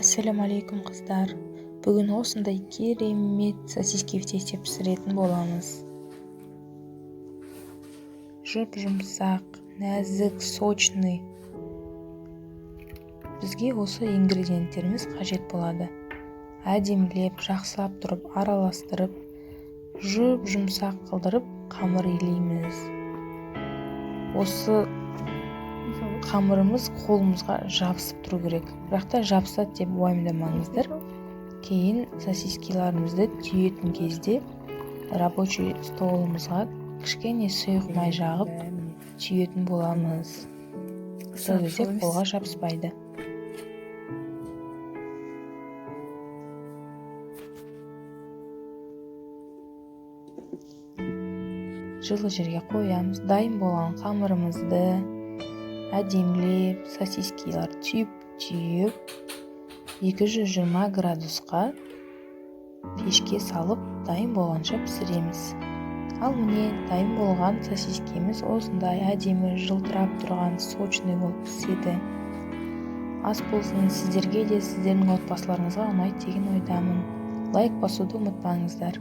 Ассалаумағалейкум, қыздар! Бүгін осындай керемет сосиски в тесте пісіретін боламыз. Жұп-жұмсақ, нәзік, сочный. Бізге осы ингредиенттеріміз қажет болады. Әдемілеп, жақсылап тұрып, араластырып, жұп-жұмсақ қылдырып қамыр илейміз. Осы қамырымыз қолымызға жабысып тұру керек. Бірақ та жабысады деп уайымдамаңыздар. Кейін сосискиларымызды түйетін кезде рабочий столымызға кішкене сұйық май жағып түйетін боламыз. Сол кезде қолға жабыспайды. Жылы жерге қоямыз. Дайын болған қамырымызды әдемілеп сосискилар түйіп-түйіп 220 градусқа пешке салып дайын болғанша пісіреміз. Ал міне, дайын болған сосискеміз осындай әдемі жылтырап тұрған сочный болып піседі. Ас болсын сіздерге де, сіздердің отбасыларыңызға ұнайды деген ойдамын. Лайк басуды ұмытпаңыздар.